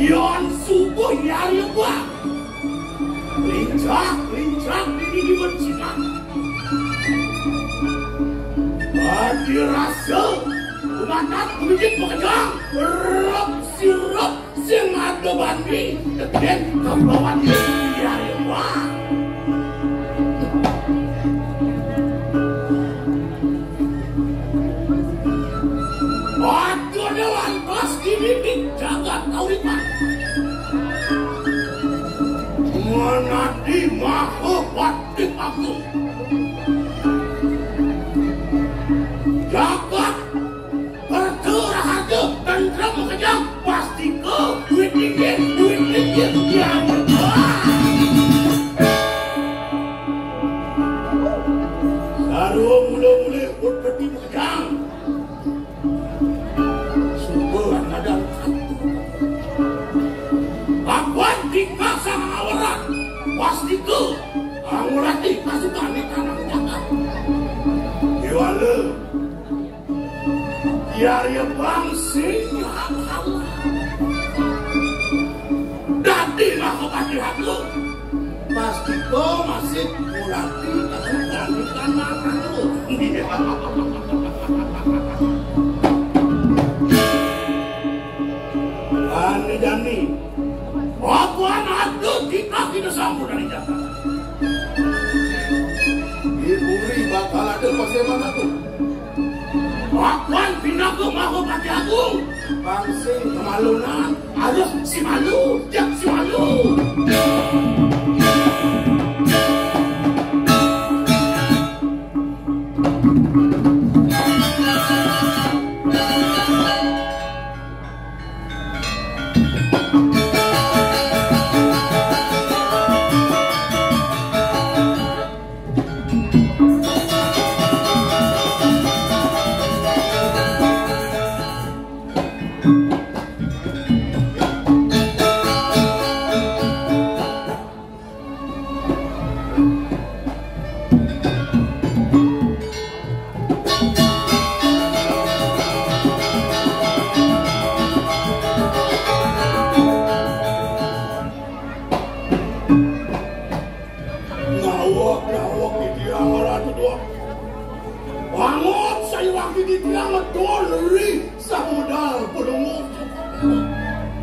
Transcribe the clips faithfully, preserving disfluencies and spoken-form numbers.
Yan subuh yari ba. Lincak, lincak, dini dibencikan. Badi rasa, umatat, bumijit, makejang. Rep, sirep, sing ada bandi, teken, kembawani, yari ba. Aduh, lantas kini di jagat Kauripan. Menadi maha patih agung. Jagat kerja raharja, tentrem kejang, pastika duit linggih, duit linggih, yang sarwa mula-mula urip reti makejang. Suba nadang satu. Apan tingkah sang aweran. Pastika angurati kasukan tanah jagat. Dewala. Yari bangsi. Dadi mahapati aku. Pastika masih murati kasukan tanah aku. Jani-jani. Apan ada titah kita sambut dari jagat. Di puri bakal ada paseman aku. Apan pinaka mahapati agung. Pangsing kemalunan. Aduh, si malu, ya si malu. Nawak, nawak, di tiang ratu dua. Bangun, saya waktu di tiang dua leri. Samudal pelungguh.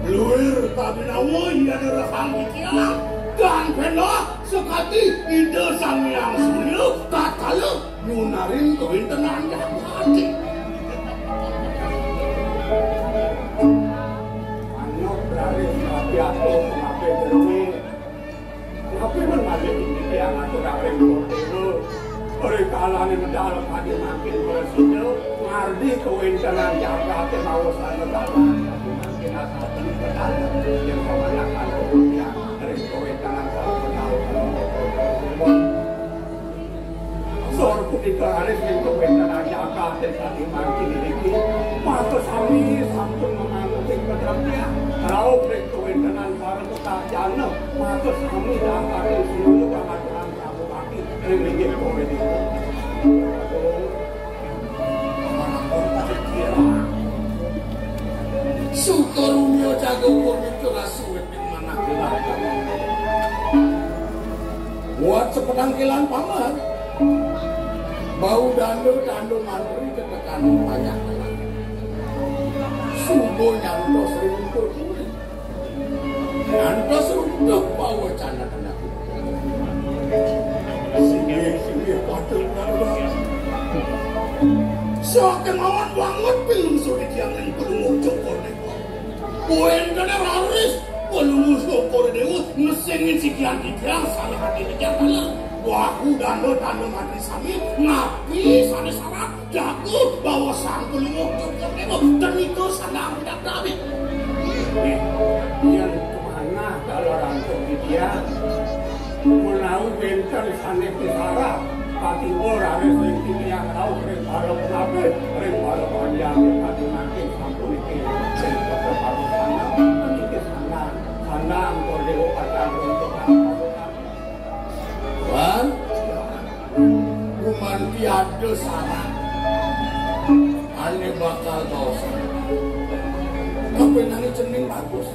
Luir tabinawa iya derehang titiang. Dan pena sekati Ida Sang Hyang Surya tatala nyunarin kawintenan jagate. Manuk raris rabiato pengabih jerumi. Napi men malih indik tiang aturang ring Kordéwa? Ri kalané medal kadi mangkin prasida, ngardi kawéntenan jagaté maosana dalan kadi mangkin asaten medal, yén pamanakan tiang ring kawéntenan sane medal. Saur punika raris ring kawéntenan jagaté kadi mangkin iriki, makasami sampun mangantos ing katreptian. Rauh ring kawéntenan para putakjana, makasami jagaté sumangga pangaturan Prabu Bakti ring linggih Kordéwa. Sukarumya jaga purnika rasa manah gelar. Buat sepedang kilan paman. Bau danda, danda mantri ketekan banyak. Suba nyantos ring kulit. Nyantos runtuh pawecana tenah. Singgih, singgih, patut, patut. Sakémaon banget pilungsur titiang ring Palungguh Cokor Déwa. Wénten raris Palungguh Cokor Déwa ngesingin sikian titiang salah ati titiang taler. Wahu danda tanda mantri sami napi sané sarat jago bawa Sang Palungguh Cokor Déwa tenika sandang dapdali. Yén kemanah kala rantuk titiang, menawi wénten sané pisarak, katiba raris ring titiang rauh ring para penabih, ring para panjang, kadi mangkin sapuniki sing kata para sandang, puniki sandang, sandang Kordéwa pacang runtukan. Wan, gumanti ada saran ané bakal dosa. Kuwi nang jeneng bagus.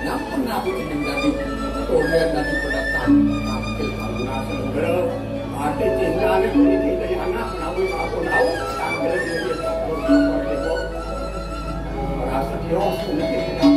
Nang pernah aku jeneng dadi. Korea dadi pendatang. Tampil panggungan sendel. Ati tinggal di sini dari anak. Nawi aku tahu. Tampil di sini. Merasa dios. Mungkin tidak.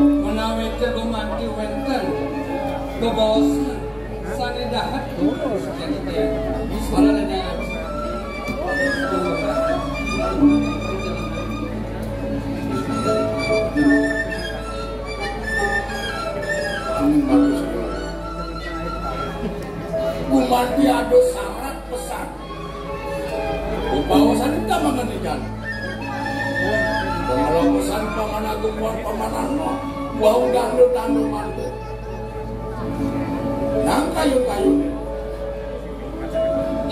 Menawi kegumanti wenten bebaosan sane dahat, para ledangan. Gumanti aduh sangat pesan. Upawasan kita mengendikan. Pemaloposan paman agung wan paman arma. Wau dando-dando mantu. Nang kayu-kayu.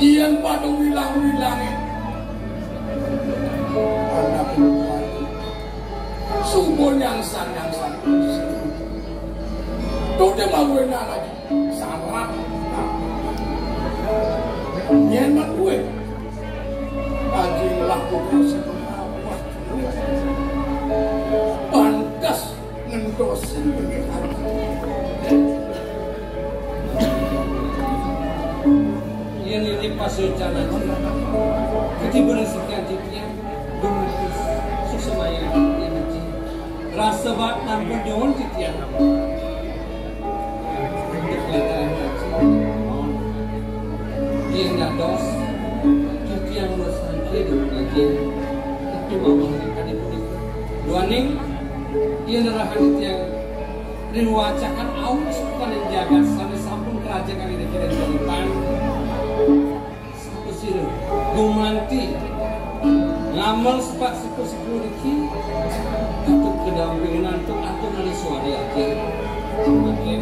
Yen padung wilang-wilange. Anak perempuan. Subo nyangsan-nyangsan. Tuh dia mau enak lagi. Sarap. Nyen mat kue. Aji laku kasih. Pantes ngentosin begitu. Yen ini pas rencana. Ketimbang sekian titian. Suksmaya. Rasa bak ampun nyuwun titiang. Untuk lantaran ngaji. Yen dados titiang wis santri dening ngaji. Tapi mawon kadi punika. Duaning yen rahan titiang riwacakan awit paling jagat sane sampun kerajakan ing kene. Sapasira gumanti ngamel sepat sepuh-sepuh niki, antuk kedampingan antuk atur nani suari aja. Mungkin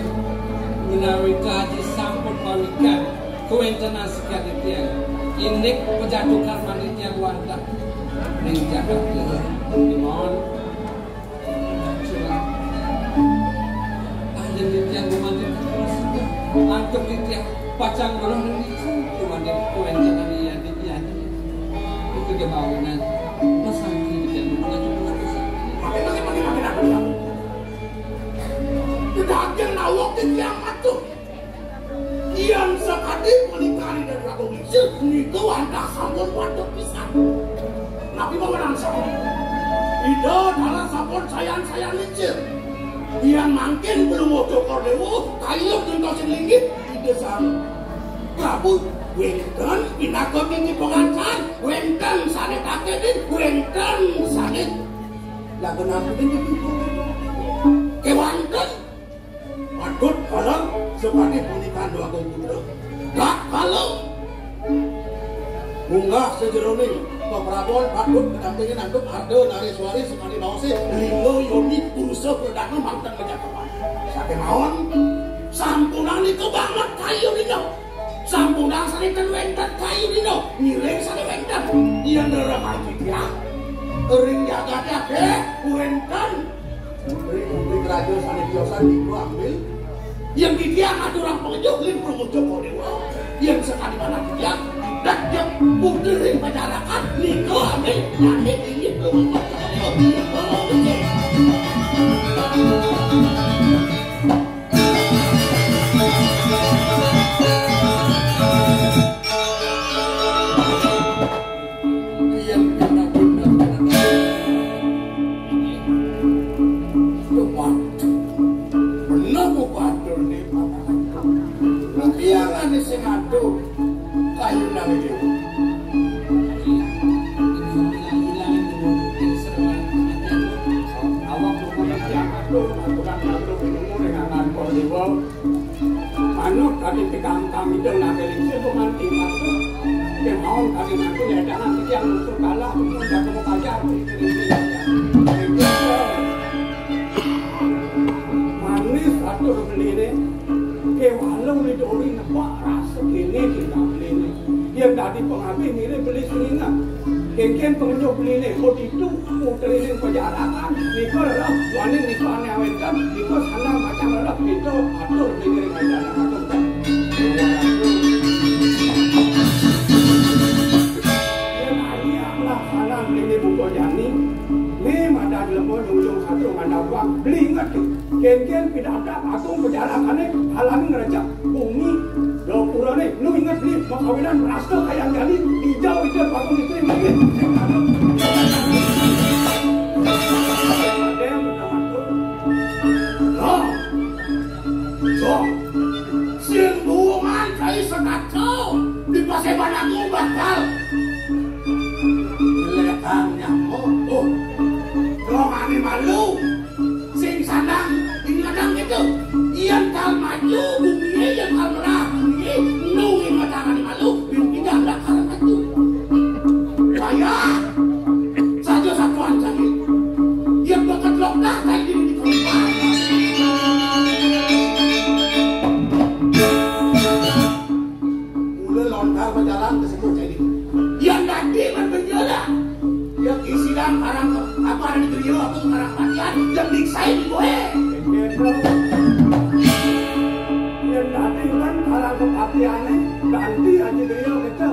menawi kaji sampun pawikan kawentenan sekadi tiang, indik pejatuh karmani tiang wantah ring jagat kula. Nuwun. Antuk titiang pacang weruh nika, kumanten kuwéntenan iya, iya. Itu kemauan. Mas Anggi titiang ngomong aja, Mas Anggi. Makin, makin, makin, makin, makin. Daging nawak titiang atuh. Yén sakadi punika Ida Prabu Wijil, nika wantah sampun patut pisan. Napi mawon angsal? Ida taler sampun sayan-sayan licin. Yén mangkin Palungguh Cokor Dewa kayun gentosin linggih, Ida Sang Prabu wénten pinaka mimih pangancan, wénten sané takenin, wénten sané lagenaken. Kéwanten. Patut kala sakadi punika, Déwa Agung Putra. Tatkala munggah sajeroning paprabon, patut kadampingin antuk arda nareswari sakadi baosé, lingga yoni purusa pradana manten majakepan. Sakémaon, sampunang nika banget kayunina. Sampunang sané ten wénten kayunina, ngiring sané wénten. Yén rereh titiang ring jagaté akéh wénten. Putri-putri raja sané tiosan nika ambil. Yén titiang aturang pangejuh ring Palungguh Cokor Déwa. Yén sakadi manah titiang dajeg putri ring pajarakan nika ambil, nyané inggih Palungguh Cokor Déwa. Yen pindah-pindah. Yo, waduh. Bener kok batur nih. Mutiarane sing aduh. Kayu nang iki. Awak tukang aduh, tukang aduh, nemu dengan anak dewa. Manut kami pikangkang itu nang keling sih bukan timat. Dia mau kami nanti ya jangan Yang untuk kalah, untuk jago pajar, manis atur beliné, kéwala Widori nebak rasa kéné tingkah beliné. Yén dadi pangabih mirip beli sing inget. Kénkén pangenjuk beliné, kok ditu putriné pajarakan, nika rereh, waning nika ané awénten, nika sandang macam rereh, nika atur beliné ring ajaran atur. Yén aya pelaksanaan beliné buka jani, né madan lemo nyunjung satru mandapang, beli inget ké. Kénkén pidabdab agung pajarakané, alami ngrecep bumi, dapurané, nu inget beli makawinan rasta kayang jani, dijau ida patung istri mangkin. Sing anu. Adéng, betul-betul. Nah. Jong, sing buungan kai sekaco, di paseban aku bakal ngelekang nyamuk. Oh, dongane malu. Sing sanang, ingetang itu. Yén kal maju, bumi, yén kal merah, bumi, nu ingetang ane malu, bumi dah bakal maju. Wayah. Saja satuan sakit. Yén bakat lokah, kai diri di korban. Mula lontar berjalan ke situ, jadi. Yén dadi man berjalan. Yén isidan karang apa ada di griya, aku karang patian, yén diksain gue. Yén dadi man karang kepatiané, ganti aja griya kita.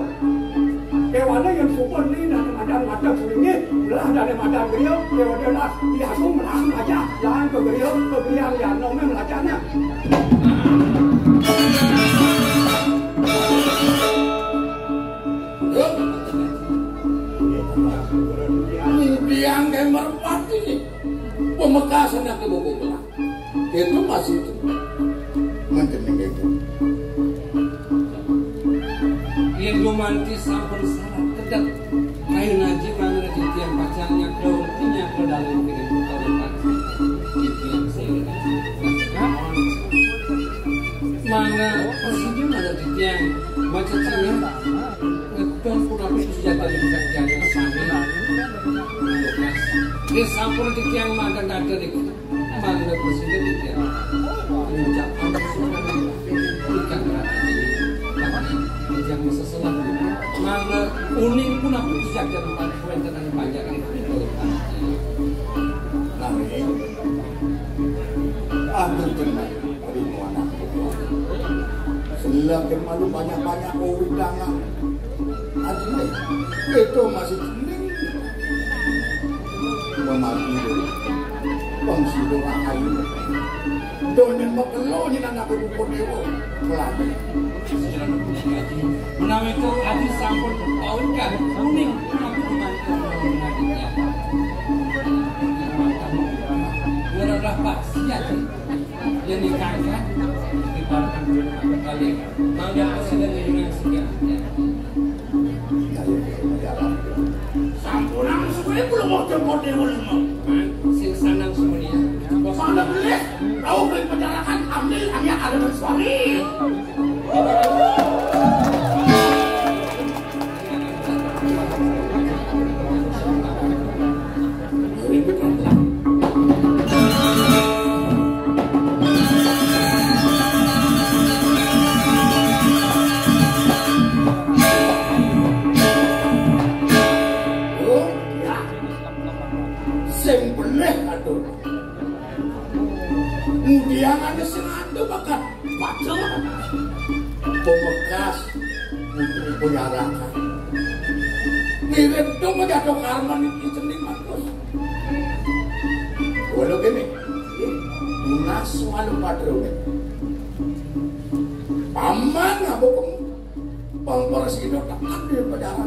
Kéwala yén suba né dadi madan mata kuringé, ulah dadi madan griya, kéwala las, diaku melah aja, lan ke griya, ke griya lian nomé melajana. Biang ke merpati, pamekasane ke buku belah. Itu masih itu. Manten itu. Yén gumanti sampun salah kedek, kayu naji mangga titiang pacang nyakra, nyakra dalem piring utawi pacang. Titiang sing. Mangga prasida mangga titiang maca cengah, ngeton punapi sujatan ing sakian sami. Nggih sampun titiang mangga nata niki. Mangga prasida titiang ngucapang suksma ingkang ragini. Mangga titiang maseselan. Mangga uning punapi sujatan wénten ing panjakan. Nanging, aduh, bener. Aduh, anakku. Selakin malu banyak-banyak uwidangan. Aduh, itu masih cening. Memati dulu. Bang Sido Rahayu. Donen makelo nyen anakku Bupo Dewa. Melati. Menawi itu adi sampun paunkan kuning, tapi kuman kuning. Ora pasti adi. Yén dikangkat, diparekan kali. Mangga sida ngiringan sida. Sampunang suwe kula wajah kote ulma. Sing sanang semuanya. Mangga belis, rauh ring pajarakan, ambil hanya ada suami. Sing benih atur. Ngudiang ane sing adu bakat. Pacul. Pemekas putri penjarakan. Mirip dong jatuh karman iki cening bagus. Walau gini, tunas walau padrone. Paman ngabuk. Bang Presiden tekan di penjara.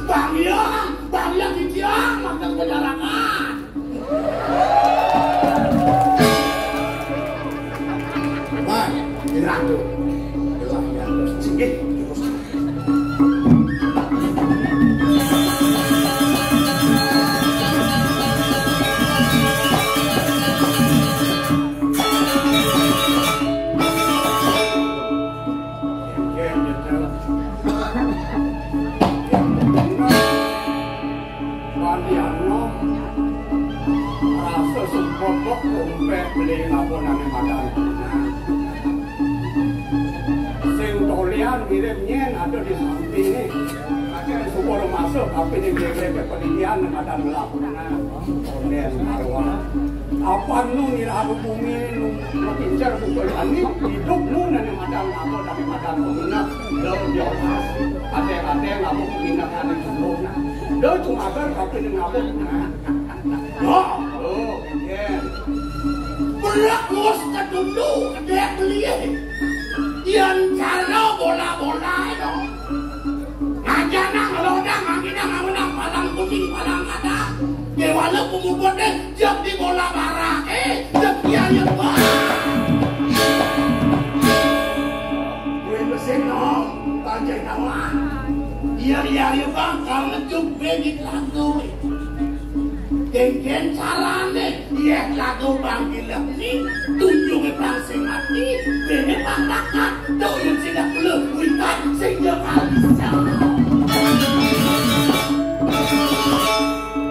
Bang Yang, Bang Yang di dia, makan penjarakan. Wah, ini ratu. Gelahnya terus tinggi. Ngirim nyén ada di sampingé. Akhirnya syukur masuk, tapi ini dia ke pendidikan, ada melakukan konden arwah. Apa nu nira bumi nu makincar buka ini, hidup nu nani madan apa dari madan pengguna, lo jauh. Ada-ada ngaku pengguna kali sebelumnya. Lo cuma ada, tapi ini ngaku. Nah, lo, lo, iya. Berak bos ketundu, ada beli. Yang cara bola-bola itu. Ngajana ngelodang, ngajana ngelodang, palang kuning, palang ada. Dewala pemuput deh, jam di bola bara, eh, jam dia yang wah. Gue mesin no, tajai nama. Iya, iya, iya, Bang, kalau ngejuk, gue di lagu. Kéngkén carané, yén lagu bangkilé ni, tunjungé bangsa mati, béné pangkakan, doyan sing kulo witan sing ya kalisa.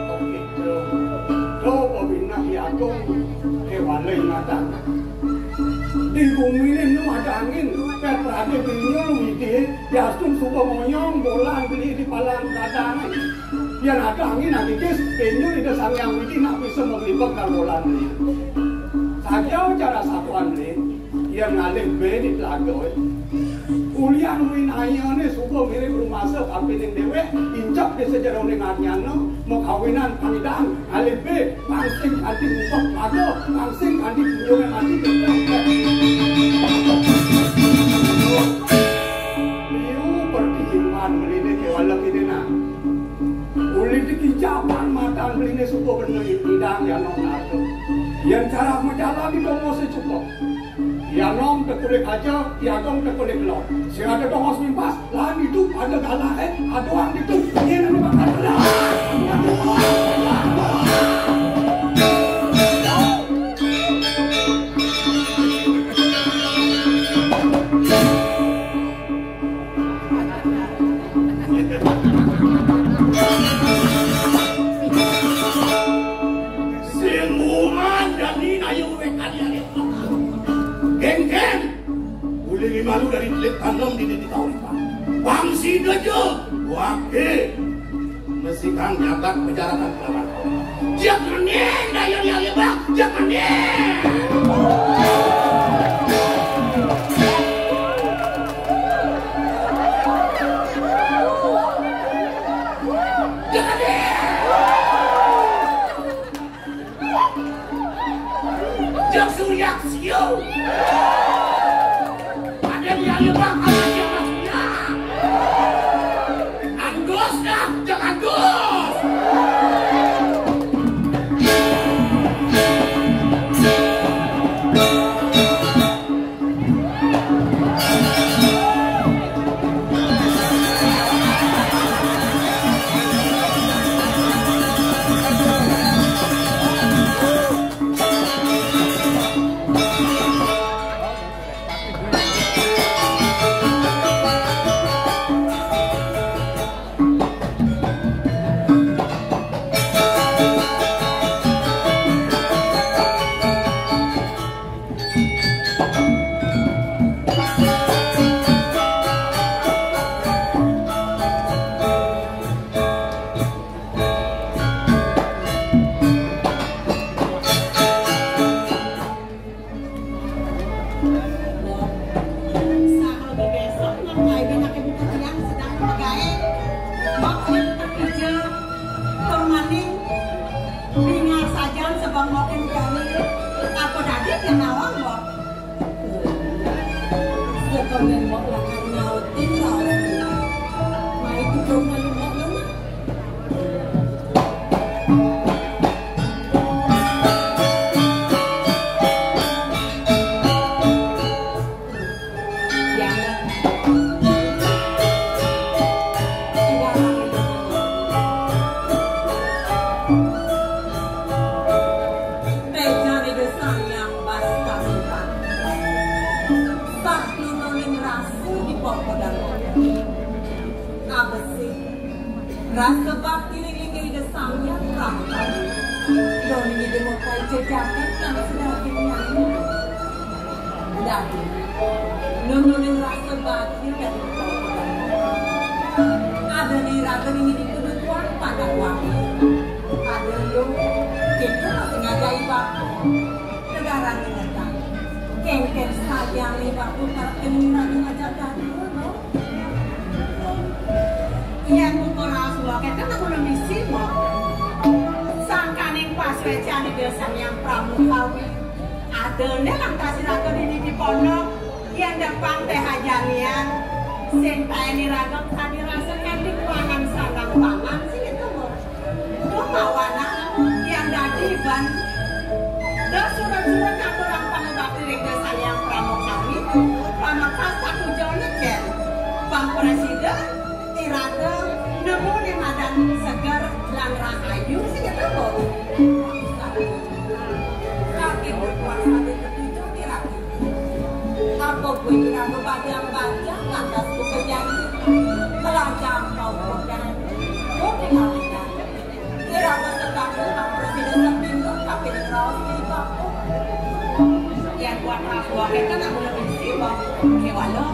Oké, Cuk. Coba binah ya, Agung. Kéwala ingatan. Di bumi ini nu ada angin, pet berarti binyul widi, diastum suka monyong, bolang beli di palang dadang. Yén ada angin, angin kis, penyul ida sang yang widi nak bisa mengimbang kalbolan ni. Saja cara satuan ni, yén ngalih bé di telaga. Ulian win ayane suka mirip rumasa kapining dewek, incak di sejeroning anyana, makawinan pangidang, ngalih bé, pangsing kanti ngumpet mata, pangsing kanti punyungé mati, kita. Liu pertiimpan meliné kéwala kéné nah. Ulih dikicapan matan beliné suka bener idang ya nom narto. Yén cara majalan di domo secukup. Ya nom tekulik aja, ya dong tekulik lo. Sing ada domo simpas, lahan itu ada galah eh, aduh itu. Ini nanti bakal kena. Sing uman dani nayu wétan ya. Geng-geng. Uli malu dari telit tanem di titik kauripan. Bangsi dejo. Wake. Mesti kang jagat penjarakan kelawan. Jangan nih, dayo ya bang. Jangan nih. Jang Surya siu. Ada di ayo bang, ada di atas dia. Andos dah, jangan dos. Saha bebesok nang lain aké buka tiang sedang pegaé. Makin kerja permanen ringan saja sebang makin kami. Apa tadi yang nawang, Bok? Sebenarnya mau lakukan nautin raos. Mai tudung nang Bok. Rasa bakti ring linggih Ida Sang Hyang Prabhu. Doni Ida mokai jejaken kang sedaging nyanyi. Dadi, nununin rasa bakti ring Wah, ada lu, kita masih ngajai bapa. Negara ngenyekang. Kengken sayang nih bapa, para kini lagi ngajak dadi, no. Iya, ku ora suwa, kita nggak boleh misi, mo. Sangkaning pas wecan di desa yang pramukawi. Ada nih, lantas raga di, di pondok. Yen depan teh ajanian, sing paeni raga kadi rasa kadi kuangan sanang pangan sing itu, mo. Duh, mawana yang dadi ban. Duh, surut-surut ngaturang pangubakti ring desa yang pramukawi. Pamekas katujon ken. Bang Presiden, iraga nemu ning madan seger lan rahayu sing itu, mo. Kaki berkuasa di ketujuh iraga. Apa kuwi kira kepadyang-padyang lantas ku kejanji. Melajang kau kodan. Oke, kawitan. Kira kesetan aku presiden sepintu, tapi di raos di bako. Yang buat aku, kita nak mulai isi bako. Kewalo.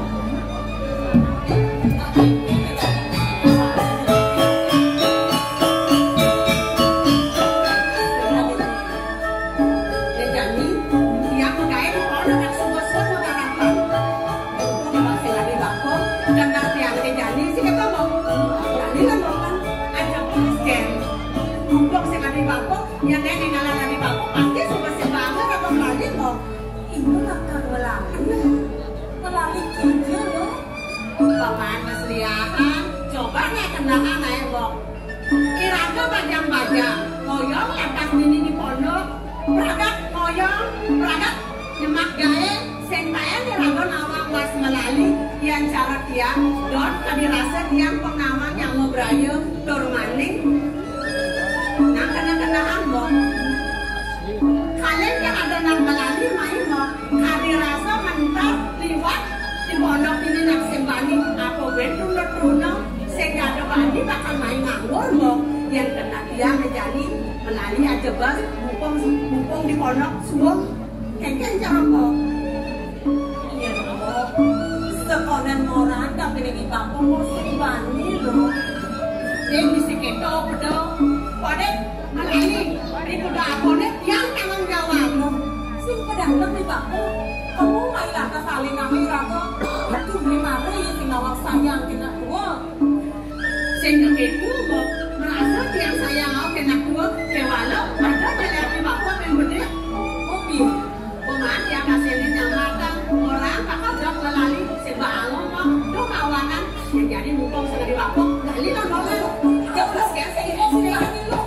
Jani, tiang gaé ora nak suwun-suwun mengharapkan. Mumpung masih ada bako, dan tiang jani sih ketemu. Jani kan mau kan ajak Mas Jen. Mumpung sing ada bako, ya nek ning ngalan ada bako, pasti suka sing banget apa melalui kok. Ini akan melalui, melalui kerja loh. Umpamane Mas Liahan, coba nek kendangan ae, Mbok. Iraga bajang-bajang, ngoyong lantas dini di pondok, pragat ngoyong, pragat nyemak gaé, sing paen iraga nawang Mas Melali, yan cara tiang, don kadi rasa tiang pengaman yang ngebraya, tur maning. Nang kena-kenaan, Mbok. Kalian yang ada nang Melali, main, Mbok. Kadi rasa mentar liwat di pondok ini nak sing bani apa wé tunda-tunda sing ada bani bakal main nganggur, Mbok. Yang kena dia ngejani Melali aja bas mumpung mumpung di pondok suwung kengkeng cara, Mbok. Iya, Mbok. Sekonen moran tapi ning bapakmu sing bani lho. Ning bisa keto bedo. Kode Melali, iku dak akone tiang tanggung jawabmu. Sing pedang lebih baku. Kamu main lantas saling nami raga. Aduh, ini mari sing nawang sayang kena tua. Sing kekeku, Mbok. Merasa tiang sayang aku kena tua. Kewalo, ada melihat di bawah yang gede. Kopi. Pemain tiang kasih ini nyamatan. Orang bakal jawab Melali. Sing bangun, Mbok. Duh, kawanan. Yang jadi mumpung sudah di bawah. Melali lah, Mbok. Jauh lah, sekarang saya ini sini lagi, lo.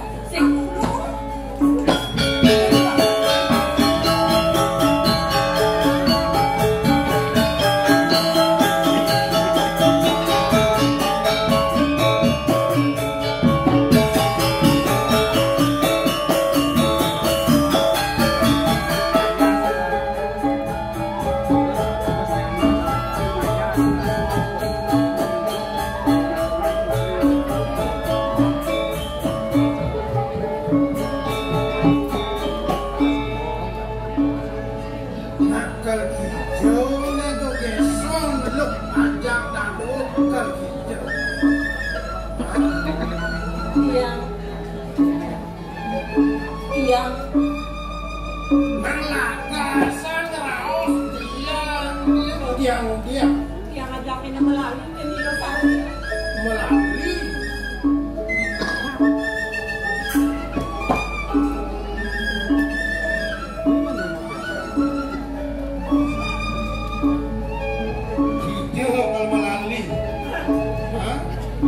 Nakal kijone to keson luk ajak dadu kal kijo. Iya. Iya. Nang lagasan raos tiang, tiang, tiang. Tiang ajakin Melali. Melali. Kita bakal melali. Hah?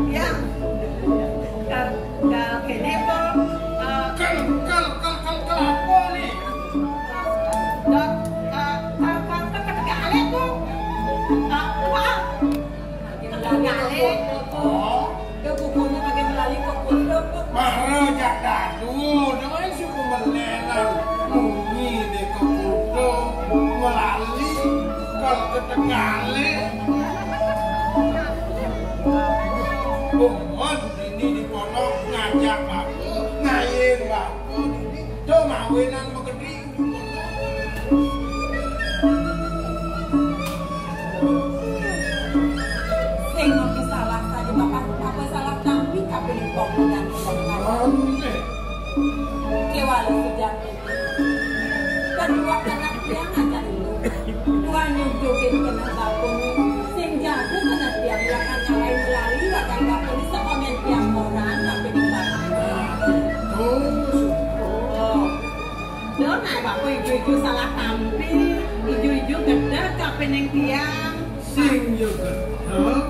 Ya. Kal, kal kene po, eh, kal, kal, kal, kal, kal apa nih? Kal, eh, kal, kal, kal, kal, kal, kal, kal, kal, kal, Melali. Oh. Dia gugunya pakai Melali kok pun dapat. Maharaja dadu, dengan suku melenan. Muni deka kuda Melali kal ketegale. Umon ini di pondok ngajak aku, ngayin aku ini. Do mawinan magedi. Sing ngerti salah saja, Bapak. Apa salah kami, tapi di pokok dan Kéwala sujatiné. Kedua anak tiang acan Luh. Tuan nyujukin keneh bapa, sing jaga keneh tiang, lakar nyalain melali, lakar bapa sakomen tiang moran, tapi di bapa. Oh. Duh, nah, bapa ijo-ijo salah tampi, ijo-ijo gedeg kapining tiang. Sing ya gedeg.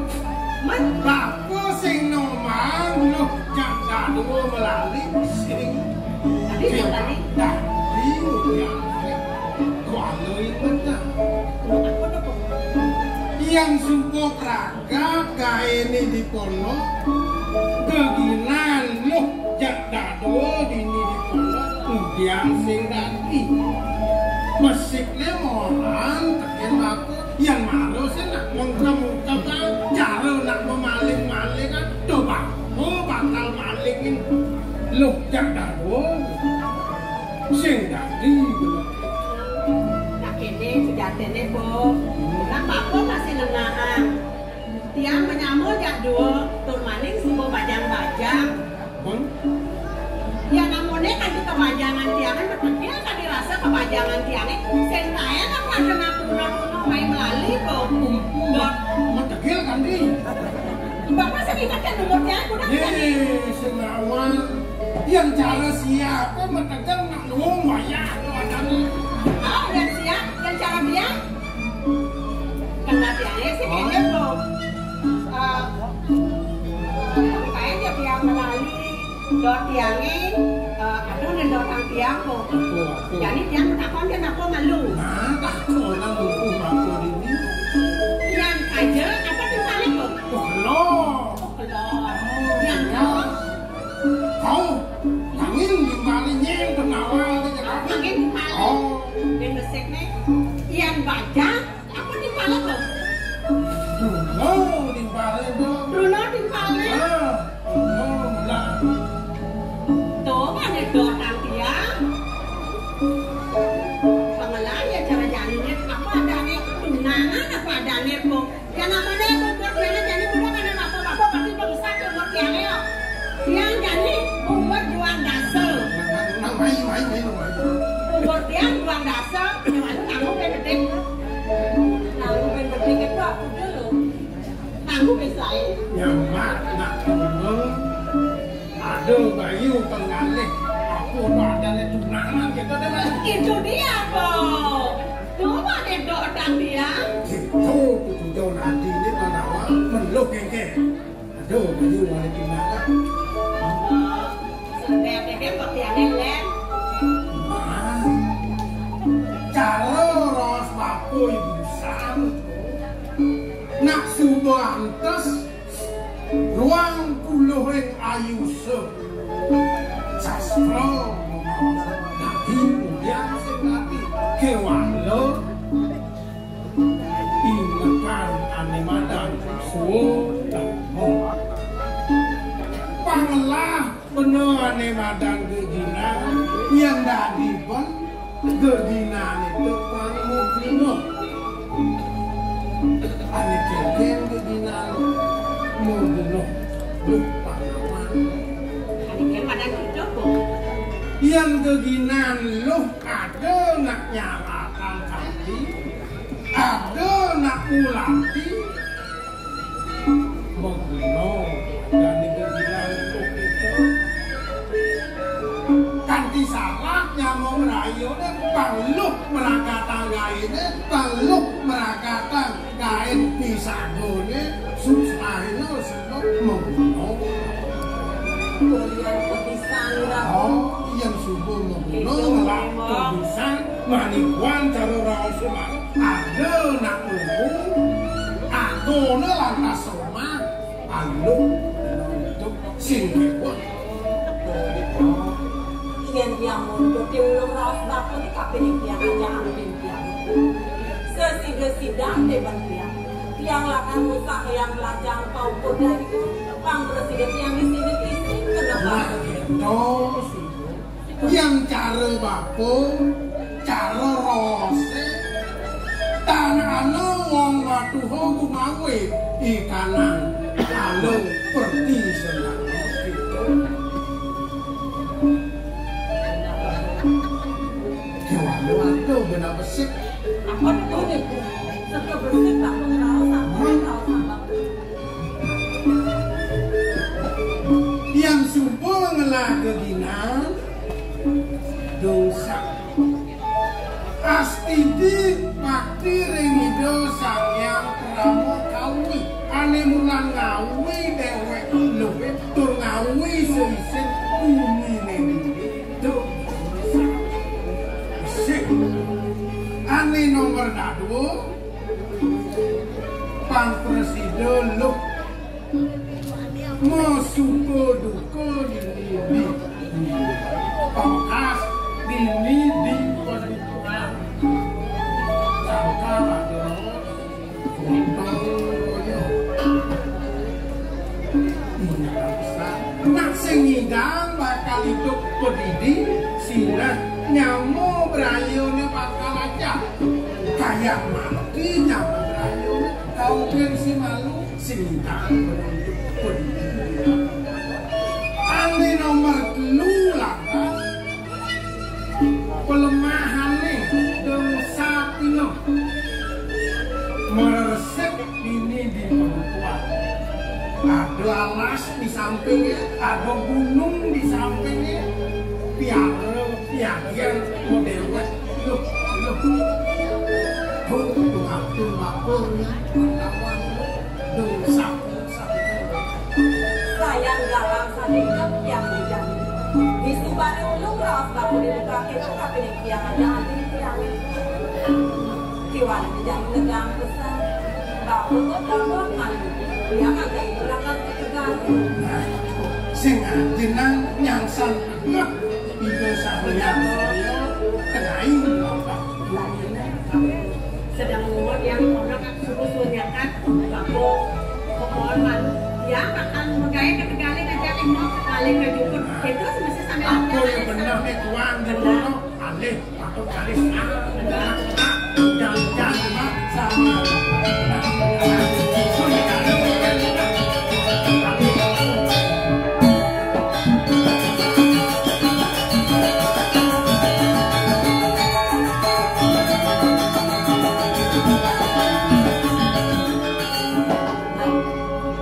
Mén. Bapa sing nomang Luh Jak Dadua melali sing. Tadi, tadi. Tadi, ya. Kuala inget dah. Apa dah, Pak? Yang suba pra- Gagaéné di pondok, geginan Luh Jak Dadua dini di pondok, ngudiang sing dadi. Besikné moran tekén bapa, yén mara sing nak mengkem-mengkem, cara nak memaling-malingan, to bapa bakal malingin Luh Jak Dadua. Sing dadi. Nah, kéné sujatiné, Bu. Nah, bapa masih nengahang. Tiang manyama Jak Dadua, tur maning suba bajang-bajang. Hmm? Ya, namuné kanti kabajangan tiangé, mategil kadi rasa kabajangan tiangé. Sing taén apa ada nak tuna-tuna mai melali, kok. Hmm, hmm, dot. Mategil kanti. Bapak sing inget kan umur tiang, udah. Yé, sing awal. Yang cara siapa mategil nak nuwung wayah lo adané. Oh, yang siap, yang cara tiang. Kena tiangé sih, kéné, Bu. Eh, eh, kayak dia biar melali. Dot tiangé, eh, aduh, nih dot tiang, Bu. Jani tiang takon dia napa malu. Nah, takon nang buku bapa dini. Yang kaja, apa timpalé, Bu? Oh, lo. Oh, lo. Yang kau. Kau, nangin timpalé nyén penawal aja. Oh, nangin timpalé. Oh. Yang besik nih. Yang bajang. Apa timpalé, Bang? Truna timpalé, Bang. Truna timpalé? Ah, truna, lah. Tuh, kan ada orang tiang. Pengelah ya cara janiné. Apa adané? Tunangan apa adané, Bang? Ya, namanya Bang, buat jani, jani udah kan ada apa-apa, pasti Bang Ustaz yang buat tiangnya, ya. Tiang jani umur dua dasa. Nang, nang, mai, mai, mai, mai. Umur tiang dua dasa, yang anu nanggung ben gedé. Nanggung ben gedé itu aku dulu. Nanggung ben lain. Nyamat, nak, ngomong. Aduh, bayu penggalih. Apa udah ada tunangan kita deh, Mas? Itu dia, Bang. Coba deh, dok, dan dia. Itu, tuh, tuh, nanti ini mana, Wak? Meluk, kengkeng. Aduh, bayu ada tunangan. Sampai ada dia pakai aneh, Len. Nah, cara ros bapa ibu sam. Nak suba antes, ruang puluh ing ayusa. Sastra, dadi udian sing dadi. Kéwala, inekan ané madan suwa dharma. Pangelah Bena ané madan geginan, yang dadi ben geginan itu pang muguna. Ané kéngkén geginan muguna. Duh, pangawan. Ané kén madan kita, Bu. Yang geginan Luh ada nak nyaratan kanti, ada nak ngulati, Maguna, jani geginan Luh kita. Kanti sarat nyama merayané, pang Luh mrakatang gaéné, pang Luh mrakatang gaén pisagané, susahina sedot maguna. Kulian kepisan, Ratu. Oh, yang suba maguna ngelak kepisan, manikuan cara raos semar. Ada nak ngomong, agona lantas Aluh, aluh, sing kéweh. Yén tiang mundut di ulung raos bapa ni kapining tiang aja ampin tiang. Sesida-sida té ben tiang. Tiang lakar ngusah yang belajar paukur dari pang presiden tiang di sini, di sini kena. Nah, bapa. Gitu, sini. Yang cara bapa, cara rosé, tan ana wong watuha kumawi ikanang ala perti senang. Gitu. Besik. Apa tuh nih? Sego besik tak mau ngraos, aku ngraos apa? Yang sumpah ngelah geginan dosa. Astiti bakti ring Ida Sang Hyang Parama Kawi. Ané mulang ngawi déwék luwih tur ngawi seisin bumi néné. Duh, sik. Ané nomor dadua, pang prasida luh. Mo suka duka dini di. Pamkas dini di padukuhan. Sangkal ada. Nak sing ngidang bakal idup padidi, sinah nyama brayané bakal ajah. Kayang mati nyama brayané, kaukin si malu, sing ngidang padidi. Ané nomor telu lantas, pelemahané dosa pina. Meresik dini di pengkuan. Ada alas di sampingnya, ada gunung di sampingnya. Piara, piagian, modewek. Loh, loh. Tuh, tuh, tuh, tuh, tuh, tuh, dosa. Sayang galang sané tiang dijani. Di subané ulung raos bapa dibuka kéto, tapi ning tiang aja ati tiangé. Kiwan dijani negang pesan. Bapa kok tambah malu. Tiang agak ibu lakar ketegal. Sing ajenang nyangsan tegak. Ida saha nyangsan kenai lampah. Sedang umur yang orang suruh-suruh nyakat, bapa, kepon malu. Ya, akan megai ketegalin aja nih, mau paling ke jukut. Itu semesti sambil apa yang benar nih, tuan, benar. Alih, patut alih. Jangan, jangan, sama.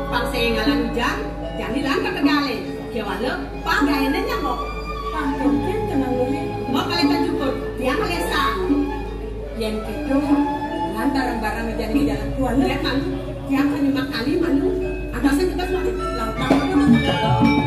Pang sing ngalan ujan, jani lan ketegalé. Kéwala, pang gaéné nyang kok. Pang kénkén kenang luwih. Mbok kalih kejuput, tiang kalih sang. Yén kéto, lan bareng-bareng jani jalan kuala. Yén malu, tiang kan nyemak kali malu. Ada sing tugas malu, lautang malu.